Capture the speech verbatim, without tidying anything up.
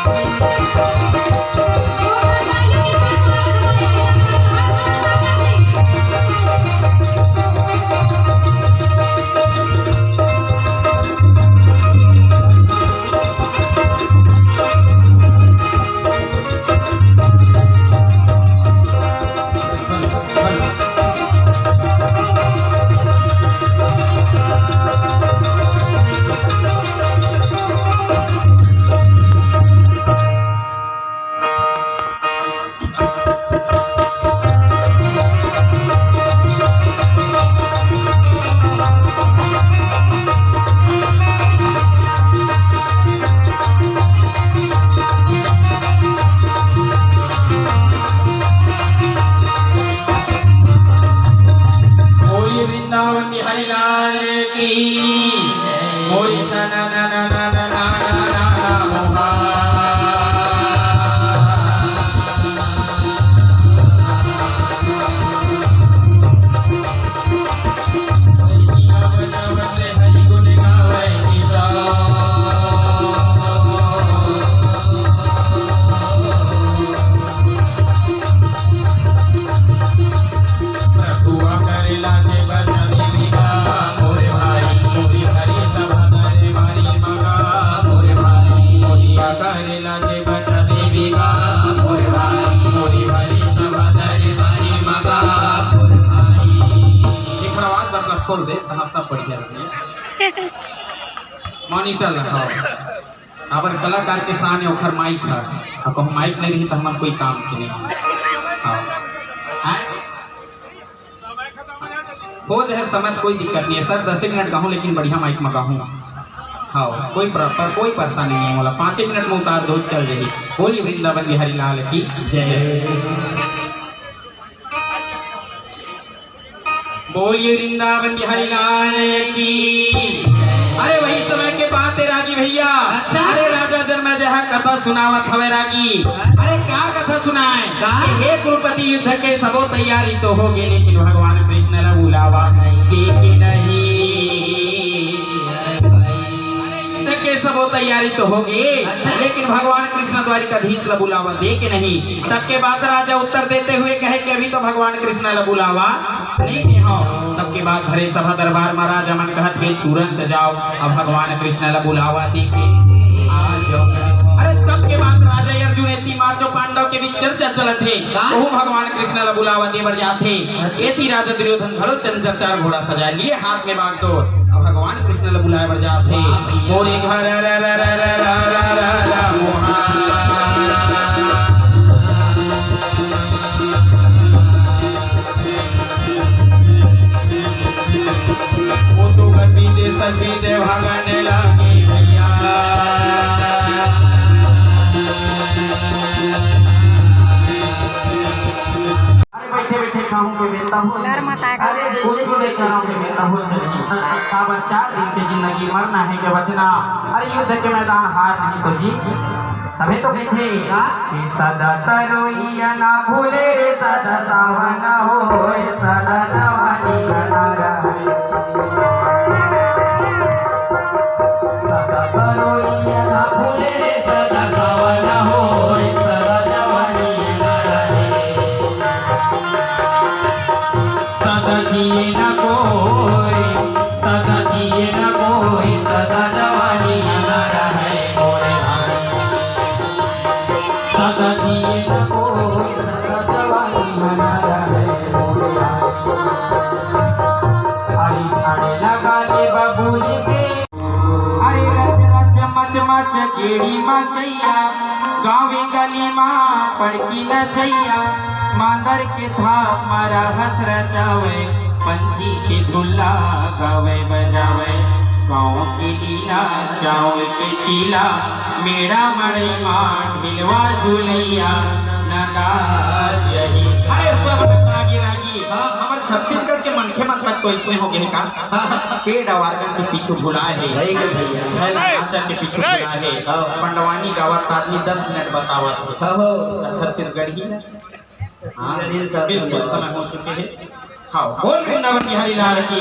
बोलिए वृंदावन बिहारी लाल की। बोलिए सा ना ना ना ना ना ना ना ना ना मोहा। प्रभुआ करेला जे बचा देवी का, मोरे भाई, मोरी हरी सभा दरबारी मगा, मोरे भाई, मोरिया करेला जे बचा देवी का, मोरे भाई, मोरी हरी सभा दरबारी मगा, मोरे भाई। एक बार आवाज बस खोल दे, तहाँ सब बढ़िया लगे। मॉनिटर लगाओ। काबर कलाकार के शान हे ओखर माइक ह। अब कहूँ माइक नहीं रही तो हमर कोई काम के नहीं। हाँ। हाँ? हो जाए समय तो कोई दिक्कत नहीं है सर, दस मिनट गाहूँ लेकिन बढ़िया माइक में गाहूँ। हाँ, कोई पर, पर कोई परेशानी नहीं है, मोला पाँच मिनट में उतार दो, चल रही। बोलिए वृंदावन बिहारी लाल की जय। बोलिए वृंदावन बिहारी लाल की। अरे वही समय के बात हे रागी भैया। अच्छा। अरे राजा जनमेजय ह कथा सुनावत हवे रागी। अरे का कथा सुनाए? का? कि हे कुरुपति युद्ध के सबो तैयारी तो हो गे, लेकिन भगवान कृष्ण ला बुलावा दे के नहीं। अरे युद्ध के सबो तैयारी तो हो गे, अच्छा। लेकिन भगवान कृष्ण द्वारिकाधीश ला बुलावा दे के नहीं। तब के बाद राजा उत्तर देते हुए कहे कि अभी तो भगवान कृष्ण ला बुलावा नहीं दे हो। तब के बाद भरे सभा दरबार में राजा मन कहत हे, "तुरंत जाओ, अब भगवान कृष्ण ला बुलावा दे के आ जाओ।" अरे तब के बाद राजा अर्जुन एती मार जो पांडव के बीच चर्चा चलत हे, का? ओहू भगवान कृष्ण ला बुलावा दे बर जात हे। अच्छा। एती राजा दुर्योधन घलो चंचल चार घोड़ा सजा लिए, हाथ में बाग तो अब भगवान कृष्ण ला बुलाए बर जात हे। मोरे घर र र र र र र र र मोहा। वो तो गति दे सभी दे भागने लागे भैया। अरे बैठे बैठे खाऊं के बेटा हो। डर मत आए। अरे कोई को नहीं कराऊं के बेटा हो। काबर चार दिन के जिंदगी मरना है के बचना। अरे युद्ध के मैदान हार नहीं तो जीत। तभी तो बैठे। हाँ? कि सदा तरोइया ना भूले रे सदा सावन होए सदा जवानी बना रहे। सदा तरोइया ना भूले रे सदा सावन होए सदा जवानी बना रहे। सदा जिए न कोई, सदा जिए न कोई, सदा जवानी न रहे मोरे भाई। सदा जिए न कोई, सदा जवानी न रहे मोरे भाई। हरी झाड़े लगा ले बबूली के। अरे रच रच मच मच गेड़ी मचैया, गाँवे गली मा पड़की नचैया, मांदर के थाप मा रहस रचावे, पंछी के धुल्ला गावे बजावे, गाँव के लीला चाउर के चीला, मेड़ा मड़ई मा ढिलवा झुलैया, नंदा जही। अरे सब रागी रागी, हाँ, हमर छत्तीसगढ़ के मनखे मन तक तो इसने हो गए का? पेड़ अवारगन के पीछू भुलाए हे। सही के भैया। छैला नाचा के पीछू भुलाए हे। हाँ। पंडवानी गावत आदमी दस मिनट बतावत हे। हाँ हो। छत्तीसगढ़ी। हाँ, छत्तीसगढ़ी सब बिल्कुल समझ। समय हो चुके हे। हाँ, बोल वृंदावन बिहारी लाल की।